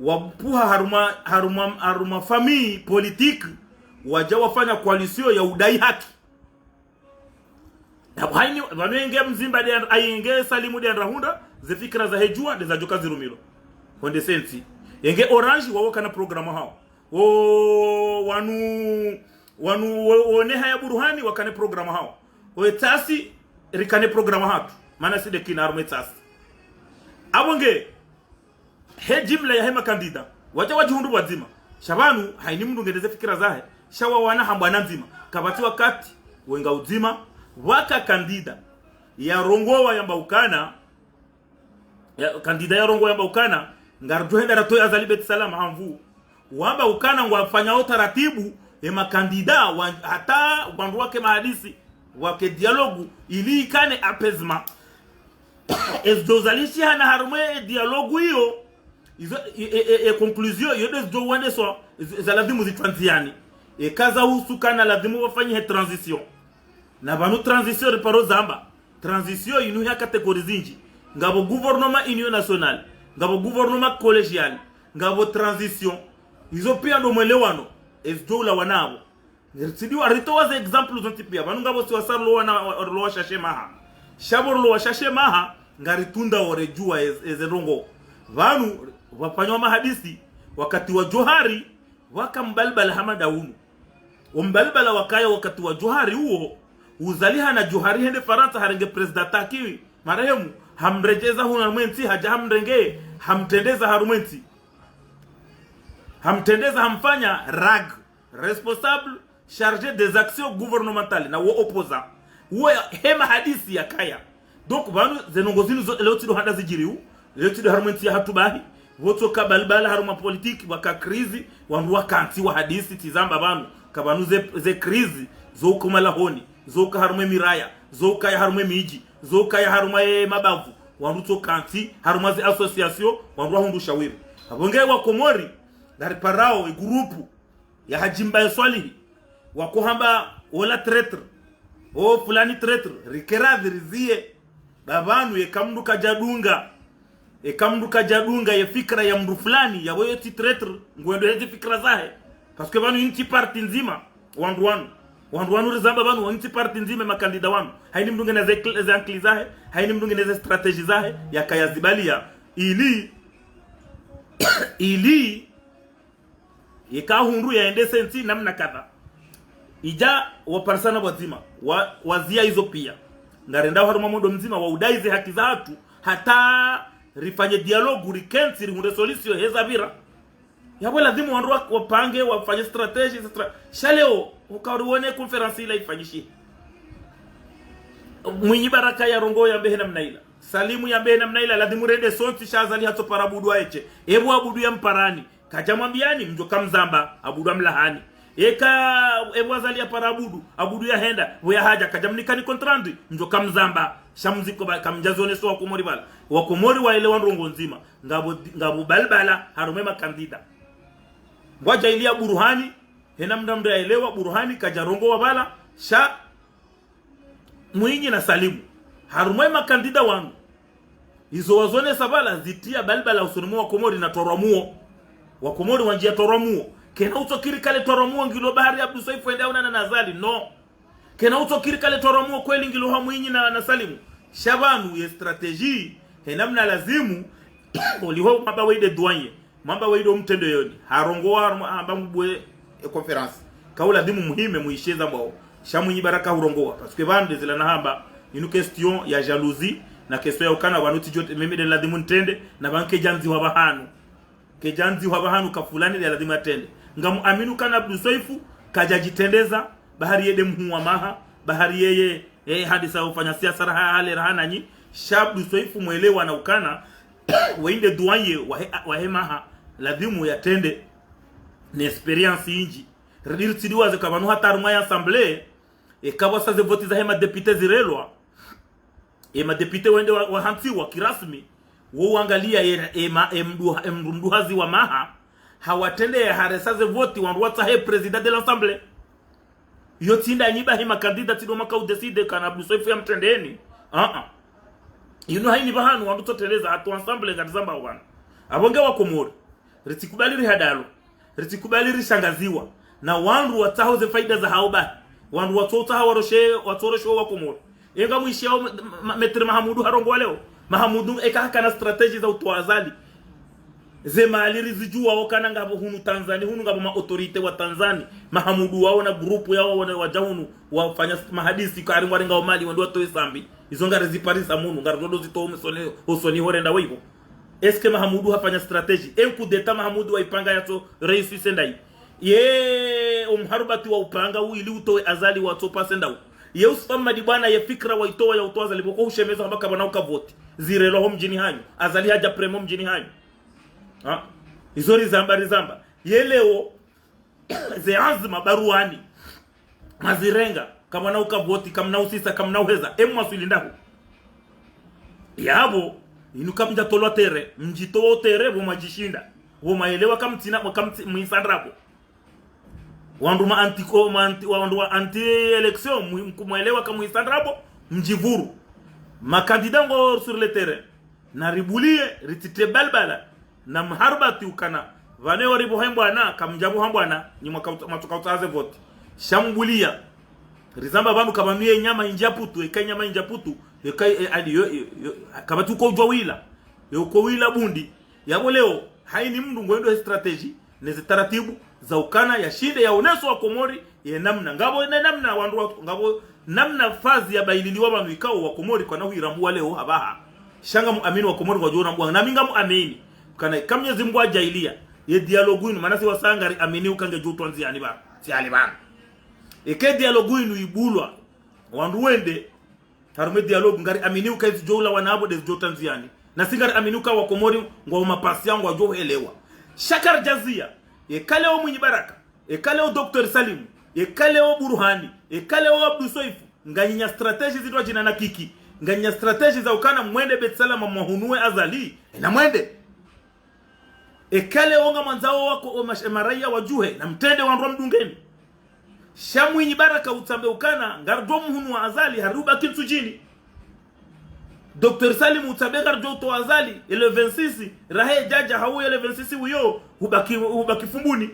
wapvuha harumwa, harumwa, harumwa famille politique, wadja wafanya coalition ya udai haki. Yapvo haini, pvanu yenge Mzimba nde and-, ayi yenge Salimu nde andra hundra, ze fikira zahe Juwa nde zadjoka zirumilwa. Honde sentsi. Yenge Orange wawo wakana programme hao. O wanu, wanu wo-, Woneha ya Burhani wakana programme hao. O e Tsasi rikana programme hatru. Mana si nde kina harumwa e Tsasi. Apvo nge, he jimla yahe makandida, wadja wadjihundru pvwadzima. Sha pvanu, hayini mndru ngena ze fikira zahe. Sha wawana hambwa na ndzima. Kapvatsi wakati, wenga udzima, pvwaka kandida yarongowa yamba ukana, ya, kandida yarongowa yamba ukana, ngaridjo henda ratowe Azali Beit Salam ha nvu. Wamba ukana ngwafanyao taratibu, ye makandida, wa, hata wandru wake mahadisi, wake dialogue, ili ikane apaisement. Ezidjo zalishihana harumwa ye dialogue iyo, izo, e, e, e, e conclusion, iyo nde zidjo wendeswa, zi-, za lazimu zitranziane. Eka zahusu kana lazimu wafanyihe transition. Na pvanu transition riparo zamba. Transition inu ya catégorie zinji. Ngapvo gouvernement union nationale. Ngapvo gouvernement collégial. Ngapvo transition. Izo pia ndo mwelewano. Ezidjo ulawana apvo. Ritsidjuwa ritowa ze exemple zontsi pia. Pvanu ngapvo si wasa rilowana, wa-, rilowa shashe maha. Sha pvo rilowa shashe maha, ngaritrunda oredjuwa ez-, eze ndrongoo. Pvanu, pvwafanywa mahadisi, wakati wa Djohari, pvwaka mbalibala hama nda unu. Ombalibala wakaya wakati wa Djohari uwo, uzalihana Djohari hende Farantsa harenge président Taki, marehemu, hamredjeza hunu harumwa entsi, hadja hamrenge, hamtrendeza harumwa entsi. Hamtrendeza hamfanya RAG, responsable chargé des actions gouvernementales, na wo opposant. Uwo ya, he mahadisi yakaya. Donc, pvanu ze ndrongoo zinu zo, leo tsi ndo handa zidjiriwo, leo tsi ndo harumwa entsi yahatru bahi, pvotsoka balibala harumwa politique, pvwaka crise, wandru wakantsi wahadisi, tsi zamba pvanu, ka pvanu ze, ze crise, zo uka malahoni, zo uka harumwa emiraya, zo ukaya harumwa emidji, zo ukaya harumwa emabavu, wandru tso kantsi, harumwa ze association, wandru wahundru shawiri. Apvo nge wa Komori, ngariparao, e groupe, ya Hadji Mbaye Swalihi, wakohamba ola traître, o fulani traître, rike radhi riziye, ba pvanu eka mndru kadjadunga, eka mndru kadjadunga ye fikira ya mndru fulani, yapvo yo tsi traître, ngwendo hezi fikira zahe. Parce que pvanu yinu tsi parti ndzima, wandru wanu. Wandru wanu rizamba pvanu, yinu tsi parti ndzima makandida wanu. Hayini mndru ngena ze cl-, ze ankili zahe, hayini mndru ngena ze stratégie zahe, yakaya zibaliya. Ili, ili, yeka hundru yaendese ntsi namna kadha. Idja waparisana pvwadzima, wa, waziya izo pia. Ngarendao harumwa mwendo mdzima, wa udai ze haki zahatru, hata rifanye dialogue, rikentsi, rihundre solution, heza pvira. Yapvo lazimu wandru wa, wapange, wafanye stratégie, stra-, sha leo, uka uriwone conférence ila ifanyishihe. Mwinyi Baraka yarongowa yambe he namna ila. Salimu yambe he namna ila, lazimu rende sontsi sha Azali hatsopara Abudu aeshe. Epvo Abudu yamparani. Kadjamwambiyani, mdjo kamzamba, Abudu amlahani. Eka, epvo Azali yapara Abudu, Abudu yahenda, pvo yahadja, kadjamnikani contrat, mdjo kamzamba. Sha mziko ba, kamdjazioneso wa Komori pvala. Wa Komori waelewa ndrongoo ndzima. Ngapvo, ngapvo balibala, harumwa emakandida. Ngwadja ili ya Buruhani, he namna mndru yaelewa, Buruhani, kadjarongowa pvala, sha Mwinyi na Salimu. Harumwa emakandida wanu. Izo wazonesa pvala zitriya balibala usoni mwa Wakomori na twarwa muo. Wakomori wandjiya twarwa muo. Kena utsokiri kale twarwa muo ngilo bahari Abdu Swaifu ende aonana na Azali. No. Kena utsokiri kale twarwa muo kweli ngilo ha Mwinyi na, na Salimu. Sha pvanu ye stratégie, he namna lazimu, oliho mamba weyi nde douanier. Mamba weyi ndo mtrende yoni. Harongowa, harumwa, hamba mubwe e conférence. Kaula lazimu muhime, muisheza mbwao. Sha Mwinyi Baraka hurongowa. Parce que pvanu nde zila nahamba, inu question ya jalousie, na question ya ukana pvanu tsidjo, mimi nde lazimu ntrende, na pvanu kedjandziwa pvahanu. Kedjandziwa pvahanu ka fulani nde lazimu atrende. Ngamu aminu kana Abdu Swaifu, kadjadjitrendeza, bahari ye nde mhuu wa maha, bahari yeye, eh, hadisa ufanya siasa raha hale raha nanyi, sha Abdu Swaifu mwelewa na ukana, weyi nde douanier wahe, wahe maha, lazimu yatrende ne expérience indji. Ridi ritsidiwaze ka pvanu hata harumwa ye assemblée, eka pvwasa ze voti zahe madéputé zirelwa, emadéputé wende wa, wahantsiwa kirasmi, wo wangaliya e, ema, emdu, emdu mduhazi wa maha, hawatrende yaharesa ze voti wandru watsahe président de l'assemblée. Iyo tsi nda nyi bahi makandida tsi ndo maka udécider kana Abdu Swaifu yamtrendeni. Ah, ah. Inu hayini pvahanu wandru tsotrendeza hata ensemble ngarizambao pvanu. Apvo nge Wakomori. Ritsikubali rihadalwa. Ritsikubali rishangaziwa. Na wandru watsaho ze faida zahao bahi. Wandru watsotsaha waroshe, watsoroshe Wakomori. Enga mwishiyao ma-, ma-, Maître Mahamudu harongowa leo. Mahamudu eka hakana stratégie za utowa Azali. Ze mali rizidjuwao kana ngapvo hunu Tanzania, hunu ngapvo ma autorité wa Tanzania. Mahamudu wao na groupe yao wana wadja hunu, wafanya mahadisi kari ngwarengao mali, wende watowe Sambi. Izo ngariziparisa munu, ngaridodo zitowa musoni, usoni horenda weivo. Est-ce que Mahamudu hafanya stratégie? Un coup d'État Mahamudu waipanga yatso réussir ndahi? Ye omharubati waupanga u ili utowe Azali watso pase ndahu? Ye Usman Madibwana ye fikira waitowa ya utowa Azali pvoko hushemeza hamba kapvana uka vote. Zirelwa ho mdjini hanyu. Azali hadja premier ho mdjini hanyu. Ha? Izo rizamba, rizamba. Ye leo, ze anzima baruani. Mazirenga, kamwana uka vote, kamna usisa, kamna uheza, emu mwaswili ndahu. Yapvo, inu kamdja tolwa terrain, mdjitowa terrain, pvo mwadjishinda. Pvo mwaelewa kamtsina, kamtsi, mwisa ndrabo. Wandru ma anti ko, ma anti, wandru wa anti-élection, mwi-, mku-, mwaelewa kamwisa ndrabo, mdjivuru. Makandida ngo sur le terrain. Na ribuliye, ritsitse balbala. Na mharubati ukana. Pvanu waribuha mbwana, kamdjabuha mbwana, nyi mwaka-, mwatsoka utsaha ze vote. Sha mbuliya. Rizamba pvanu kapvanu ye nyama indji ya putu, eka nyama indji ya putu, eka, e, ali yo, yo, yo, kapvatsi uko udjwa wila. Yo uko wila bundi. Yapvo leo, haini mndru ngwendo he stratégie, ne ze taratibu, za ukana, yashinde, yaoneso wa Komori, ye namna. Ngapvo ne namna, wandru wa, ngapvo namna fazi ya baililiwa pvanu ikao wa Komori kwana huirambuwa leo hapvaha. Sha ngamuamini wa Komori ngwadjo urambua. Nami ngamuamini. Kana ika Mnyezi Mngu hadjaaliya. Ye dialogue inu, mana si wasaya ngariamini uka ngedjo utwa ndziani pvanu. Si hali pvanu. Eke dialogue inu ibulwa. Wandru wende. Harumwa dialogue ngariamini uka izi djo ulawana apvo nde zidjo utwa ndziani. Na si ngariamini uka wa Komori ngwa umapasi yangu wadjo uhelewa. Sha karidjaziya. Eka leo Mwinyi Baraka. Eka leo Docteur Salim. Eka leo Burhani. Eka leo Abdou Soefo. Nganyi na stratégie zitwa djina na kiki. Nganyi na stratégie za ukana mwende Beit Salam mwahunuwe Azali. Ena mwende. Eka leo ngamwandzao wako o mash-, maraya wadjuhe. Na mtrende wandru wa mdungeni. Sha Mwinyi Baraka utsambe ukana, ngaridjo muhunuwa Azali, hari ubaki Ntsudjini. Docteur Salim utsambe ngaridjo utowa Azali, ye le vingt-six, rahe djadja hau ye le vingt-six uyo, ubaki, ubaki Fumbuni.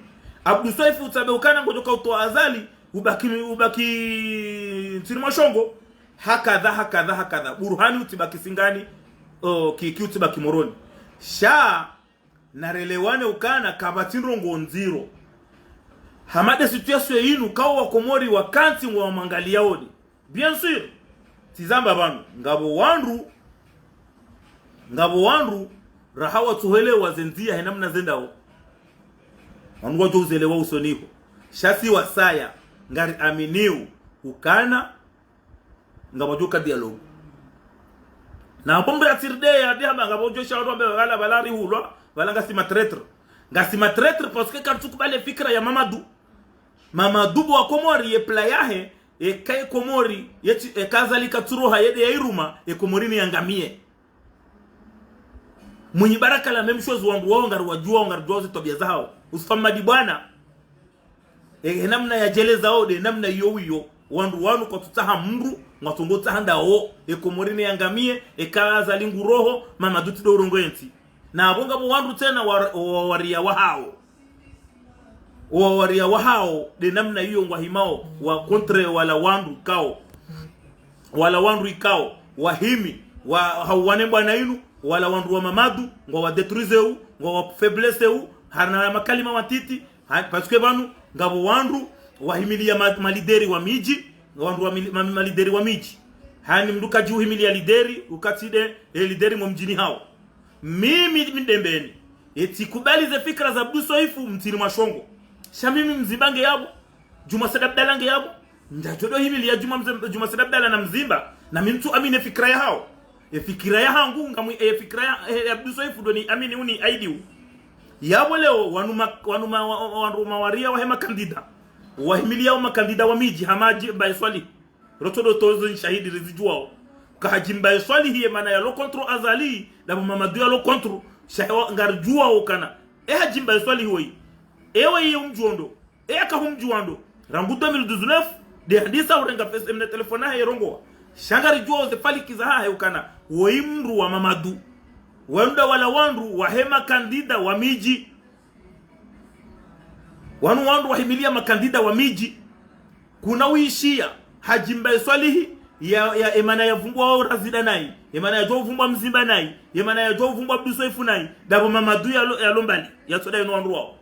Abdou Soefo utsambe ukana ngodjo ka utowa Azali, ubaki, ubaki ntsini mwa shongo. Hakadha, hakadha, hakadha. Burhani utsibaki Singani, o, ki, ki utsibaki Moroni. Sha, narelewane ukana kapvatsi ndrongo ndziro. Hama nde situation inu kao wa Komori wakantsi ngwa mangaliya wodi. Bien sûr. Tsizamba pvanu. Ngapvo wandru. Ngapvo wandru. Raha watsuhelewa ze ndziya he namna zendao. Wandru wadjo uzelewa usoni ho. Sha si wasaya. Ngariaminiu. Ukana. Ngapvo djo ka dialogue. Na apvo mbe atsirde ya dihamba ngapvo djo sha wandru wambe pvala, pvala rihulwa, pvala ngasi ma traître. Ngasi ma traître parce que karitsukubali fikira ya Mamadou. Mamadou bo wa Komori ye plan yahe, eka ye Komori, ye tsi, eka Azali katsuroha yende ya iruma, ye Komori ni yangamiye. Mwinyi Baraka la même chose wandru wao ngariwadjuwao, ngaridjuwao ze twabiya zahao. Usman Madibwana. E, he namna yadjelezao nde namna iyo wiyo. Wandru wanu kwatsutsaha mndru, ngwatsongo tsaha ndawo. E Komori ni yangamiye, eka Azali nguroho, Mamadou tsi ndo urongowa entsi. Na apvo ngapvo wandru tsena wa, wa, wariya wahao. Wa, wariya wahao, nde namna iyo ngwahimao, wa contre wala wandru ikao. Wala wandru ikao, wahimi, wa, hauwane mbwana inu, wala wandru wa Mamadou, ngwawa détruiseu, ngwawa faiblesseu, harina makalima matiti, ha, parce que pvanu, ngapvo wandru, wahimiliya ma, ma leader wa midji, wandru wa mili-, ma, ma leader wa midji. Hani mndru kadji uhimiliya leader, uka tsi nde, e leader mo mdjini hao. Mimi Mdembeni. Etsikubali ze fikira za Abdou Soefo mtsini mwa shongo. Sha mimi Mzimba nge yapvo. Djuma Said Abdallah nge yapvo. Ndjadjo ndo himiliya Djuma Mze-, Djuma Said Abdallah na Mzimba. Na mi ntsu amini e fikira yahao. E fikira yahangu, ngamwi, e fikira ya, e, Abdou Soefo ndo ni amini uni aidiu. Yapvo leo, wanu ma, wanu ma, wa, wa, wanu mawariya wahe makandida. Wahimiliya o makandida wa midji, hama Hadji Mbae Swalihi. Rotso ndo tozo nshahidi rizidjuwao. Ka Hadji Mbae Swalihi ye mana yalo contre Azali, ndapvo Mamadou yalo contre, sha wa, ngaridjuwao kana. E Hadji Mbae Swalihi woyi. Ewe ye umdjuwo ndo. E aka humdjuwa ndo. Rangu deux mille dix-neuf, nde handisa urenga face emne telefoni yahe yerongowa. Sha ngaridjuwao ze faliki zahahe ukana. Woyi mndru wa Mamadou. Wenda wala wandru, wahe makandida wa midji. Wanu wandru wahimiliya makandida wa midji. Kuna wishiya, Hadji Mbae Swalihi, ya, ya, e mana yavumbwa wao Razida nayi, e mana yadjo uvumbwa Mzimba nayi, e mana yadjo uvumbwa Abdou Soefo nayi, ndapvo Mamadou yalo, yalo mbali, yatsoda inu wandru wao.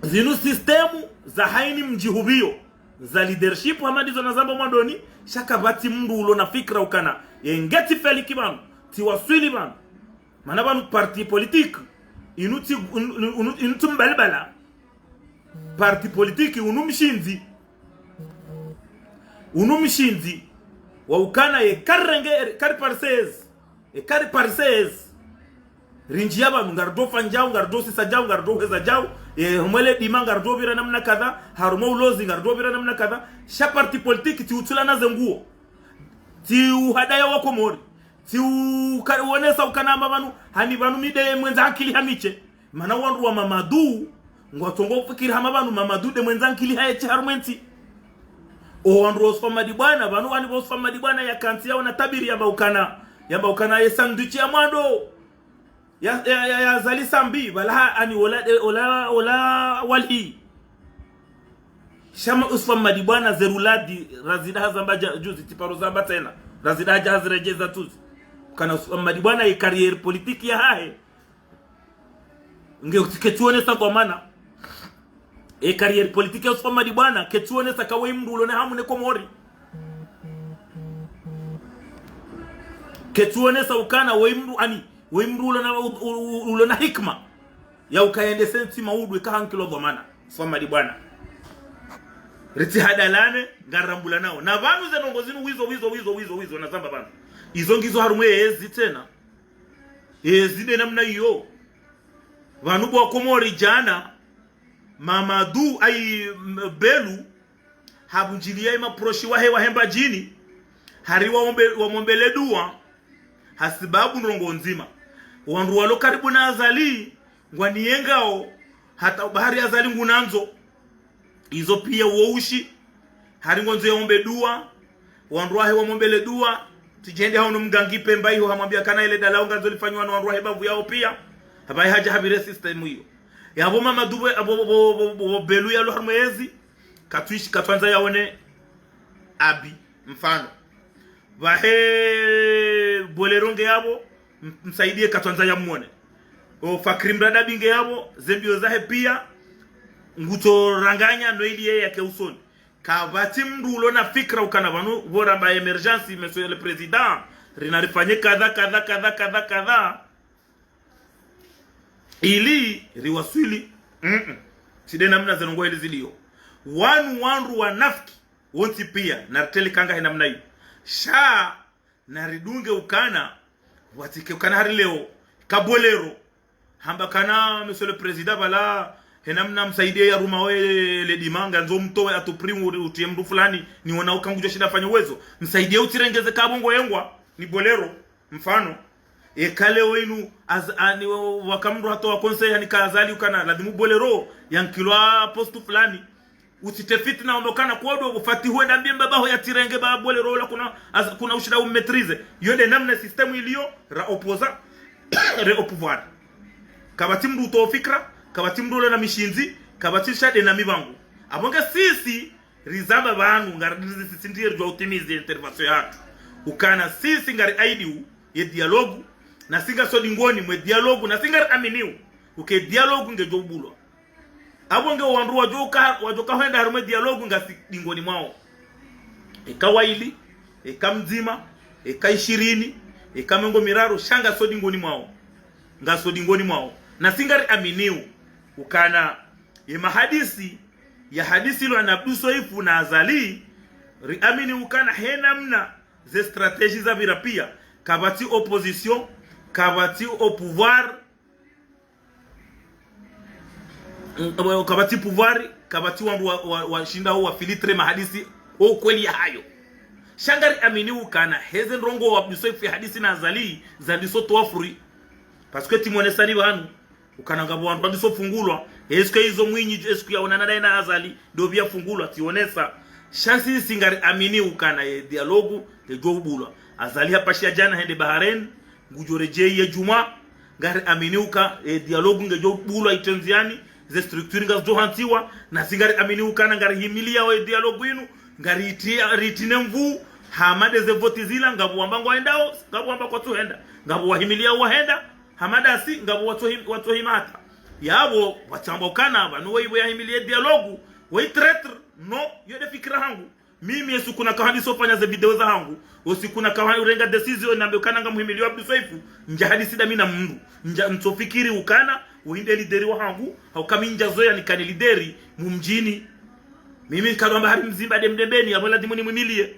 Zinu système za haini mdji hupviyo, za leadership hama ndizo nazamba mwandoni, sha kapvatsi mndru ulo na fikira ukana, ye nge tsi faliki pvanu, tsi waswili pvanu. Mana pvanu parti politique inu tsi, inu, inu, inu tsi mbalibala. Parti politique unu mshindzi. Unu mshindzi. Wa ukana ye karenge, kari parses. E kari parses. Rindji ya pvanu, ngaridjo fanya djau, ngaridjo sisa djau, ngaridjo heza djau. E, humwele dima, ngaridjo pvira namna kadha. Harumwa ulozi, ngaridjo pvira namna kadha. Sha parti politique, tsi utsulana ze nguo. Tsi uhadaya wa Komori. Tsi ukari wonesa ukana amba pvanu, hani pvanu mi nde mwendza akili hamishe. Mana wandru wa Mamadu, ngwatsongo fikiri hama pvanu Mamadu nde mwendza akili haye she harumwa entsi. O wandru wa Usman Madibwana, pvanu wani pvo Usman Madibwana ya kantsi ya ona tabiri yamba ukana, yamba ukana ye sandwich ya mwando. Ya, ya, ya, ya Azali Sambi, pvala ha, ani ola, ola, ola wali. Sha ma Usman Madibwana zeruladi, razida hazamba dja, juzi, tsiparo zamba tsena. Razida hadja haziredjeza tuzi. Kana Usman Madibwana ye carrière politique ya hahe. Nge uti ketsuonesa kwa mana. E carrière politique ya Usman Madibwana, ketsuonesa ka we mdru ulo na hamu ne Komori. Ketsuonesa ukana we mdru ani, we mdru ulo na, u-, u-, u-, ulo na hikima. Ya ukayende sentsi maudu ika hankilo dhwamana. Usman Madibwana. Ritsi hadalane, ngarambulanao. Na pvanu ze ndrongo zinu wizo, wizo, wizo, wizo, wizo, na zamba pvanu. Izo ngizo harumwa ezi tsena. Ezi nde namna iyo. Pvanu bo wa Komori djana, Mamadu, ayi, m-, Belu, hapvundjiliya ye maproshi wahe, wahe Mbadjini, hari waombe, wamombele dua, hasibabu ndrongo ndzima. Wandru walo karibu na Azali, ngwaniyengao, hata bahari Azali ngunandzo. Izo piya uwo ushi, hari ngwandzo yaombe dua, wandru wahe wamombele dua, tsidjende hao no mgangi Pemba iho hamwambia kana ile dalao ngandzo lifanywa no wandru wahe bavu yao piya, hapvaye hadja hapvire système iyo. Yapvo Mamadu pvo, pvo, pvo, pvo, pvo Belu yalo harumwa ezi, katsuishi, katsuandza yaone Abi, mfano. Pvahe Bolero nge yapvo, m-, Msaidie katsuandza yamwone. O Fakri Mradabi nge yapvo, ze mbio zahe piya, ngutsoranganya no ili yeye yake usoni. Kapvatsi mdru ulo na fikira ukana pvanu, pvo ramba émergence, Monsieur le Président, rina rifanye kadha, kadha, kadha, kadha, kadha. Ili riwaswili. Mm-mm. Tsi nde namna ze ndrongo heli ziliyo. Wanu wandru wanafiki, wontsi piya, na ritele kanga he namna iyo. Sha, na ridunge ukana, watsike ukana hari leo, ka Bolero. Hamba kana, Monsieur le Président, pvala, he namna Msaidie yaruma we le dima, ngandzo mtowe à tout prix, uri-, utiye mdru fulani, niona uka ngudjo shinda fanya uwezo. Msaidie utsirengeze ka pvo ngoyengwa, ni Bolero. Mfano, eka leo inu, az-, ani, waka mdru hatowa conseil, ani ka Azali ukana, lazimu Bolero, yankilwa poste fulani. Utsite fitina, ondo kana kodo, ufati huwe na mbie mbaba ho yatsirenge ba Bolero la kuna, az-, kuna ushinda ummaîtriser. Yo nde namna système iliyo, ra opposant, re au pouvoir. Kapvatsi mdru utowa fikira, kapvatsi mdru ulo na mishindzi, kapvatsi sha nde na mivangu. Apvo nge sisi, rizamba pvanu, ngari dizi sisi ndiye ridjua utimizi intervention yatru. Ukana sisi ngari aidiu ye dialogue, na si ngaso dingoni mwe dialogue, na si ngari aminiu uke dialogue ngedjo ubulwa. Apvo nge wandru wadjoka, wadjoka hwenda harumwa dialogue ngasi dingoni mwao. Eka waili, eka mdzima, eka ishirini, eka mengo miraru, sha ngaso dingoni mwao. Ngaso dingoni mwao. Na si ngari aminiu ukana ye mahadisi, ya hadisi lo ana Abdou Soefo na Azali, riamini ukana he namna ze stratégie zapvira piya, kapvatsi opposition, kapvatsi au pouvoir, mm, kapvatsi pouvoir, kapvatsi wandru wa, wa, washinda wa filtre mahadisi, o ukweli yahayo. Sha ngari amini ukana, heze ndrongo wa Abdou Soefo ya hadisi na Azali, zandiso towa fruit. Parce que tsi mwonesani pvanu. Ukana ngapvo wandru wandiso fungulwa, est-ce que izo Mwinyi, est-ce que yaonana naye na Azali, ndo pvia fungulwa, tsionesa. Sha sisi ngari amini ukana ye dialogue, ngedjo ubulwa. Azali hapashiya djana hende Bahrain, ngudjo redjeyi ye djumwa, ngari amini uka, ye dialogue ngedjo ubulwa itrendziani, ze structure ngazidjo hantsiwa, na si ngari amini ukana ngari himiliya ye dialogue inu, ngari iti-, ritine nvu, hama nde ze voti zila, ngapvo wamba ngwaendao, ngapvo wamba kwatsuhenda, ngapvo wahimiliya wahenda, hama ndasi, ngapvo watsohim-, watsohimata. Yapvo, watsamba ukana, pvanu wewe yahimiliye dialogue, we traître, no, yo nde fikira hangu. Mimi ye siku nakao handisa ufanya ze video zahangu, wo siku nakao urenga décision nambe ukana ngamhimilio Abdou Soefo, ndjahadisi ndami na mndru. Ndja ntsofikiri ukana, wo hindri leader wahangu, hauka mi ndjazoweya nikane leader mumdjini. Mimi nkarambe hari Mzimba nde Mdembeni, yapvo lazimu nimhimilie.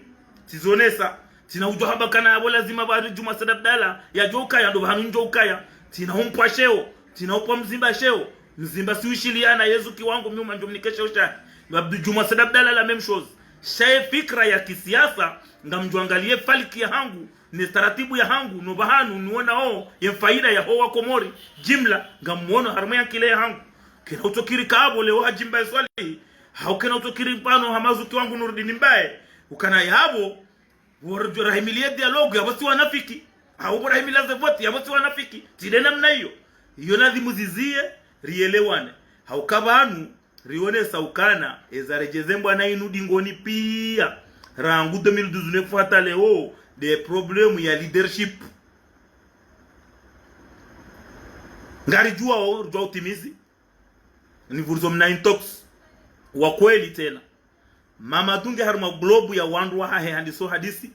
Tsizonesa. Tsina udjo hamba ukana yapvo lazima pvwa Djuma Said Abdallah yadjo ukaya, ndo pvahanu ndjo ukaya. Tsina umpva sheo, tsina umpva Mzimba sheo. Mzimba si ushiliana, ye zuki wangu mi uma ndjo mnike sheo shahe. Abdou Djuma Said Abdallah la même chose. Sha ye fikira ya kisiasa, ngamdjo angalia faliki yahangu, ne taratibu yahangu, no pvahanu niwonao ye faida yaho wa Komori jimla, ngamwono harumwa ye ankili yahangu. Kena utsokiri kapvo leo Hadji Mbae Swalihi, hau kena utsokiri pvanu ha mazuki wangu Nurdin Mbae, ukana yapvo, pvo ridjo rahimilie dialogue, yapvo si wanafiki. Hau pvo rahimilia ze vote, yapvo si wanafiki. Tsi nde namna iyo. Iyo lazimu zizie, rielewane. Hauka pvanu, rionesa ukana, eza redjeze mbwana inu dingoni pia. Rangu deux mille dix-neuf hata leo, nde problème ya leadership. Ngaridjuwao, ridjuwa utimizi. Nivurizo mna intox wa kweli tsena. Mamadou nge harumwa globe ya wandru wahahe handisa hadisi.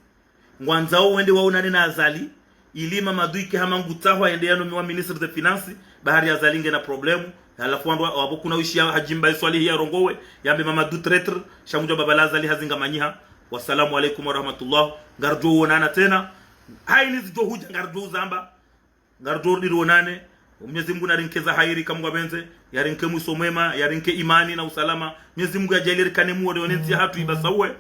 Ngwandzao wende waonane na Azali, ili Mamadou ike hama ngutsahwa yende yanomiwa ministre des finances, ba hari Azali ngena problème. Halafu wandru wa, wapvo kuna ushia Hadji Mbae Swalihi yarongowe, yambe Mamadou traître, sha mdjo baba la Azali hazinga manyiha. Wassalamu alaikum warahmatullah. Ngaridjo wonana tsena. Haini zidjo hudja ngaridjo uzamba. Ngaridjo rudi rionane. Mnyezi Mungu narinike za hairi kamwe ngwapvendze, yarinike mwiso mwema, yarinike imani na usalama. Mnyezi Mungu yadjaanlie rikane muo, rione ntsi yahatru ipvasauhe.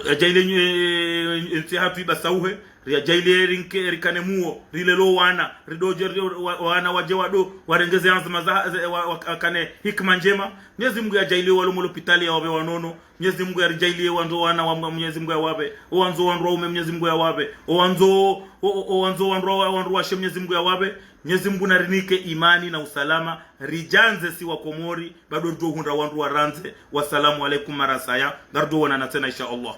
Yadjaanlie, eh, ntsi yahatru ipvasauhe. Yadjaanlie rinike, rikane muo, rilele wana, ridodje, ri-, wa-, wana wadje wado, warenge ze anzma za, ze-, wa-, wa-, wakane hikima ndjema. Mnyezi Mungu yadjaanlie walo mo lopitali yawapve wanono. Mnyezi Mungu yaridjaanlie wandzo wana wa Mnyezi Mungu yawapve. Owandzo wandru waume Mnyezi Mungu yawapve. Owandzo, o, o, owandzo wandru wa, wandru washe Mnyezi Mungu yawapve. Mnyezi Mungu narinike imani na usalama. Ridjandze si wa Komori, bado ridjo hundra wandru warandze. Wassalamu alaikum marasaya. Ngaridjo wonana tsena insha Allah.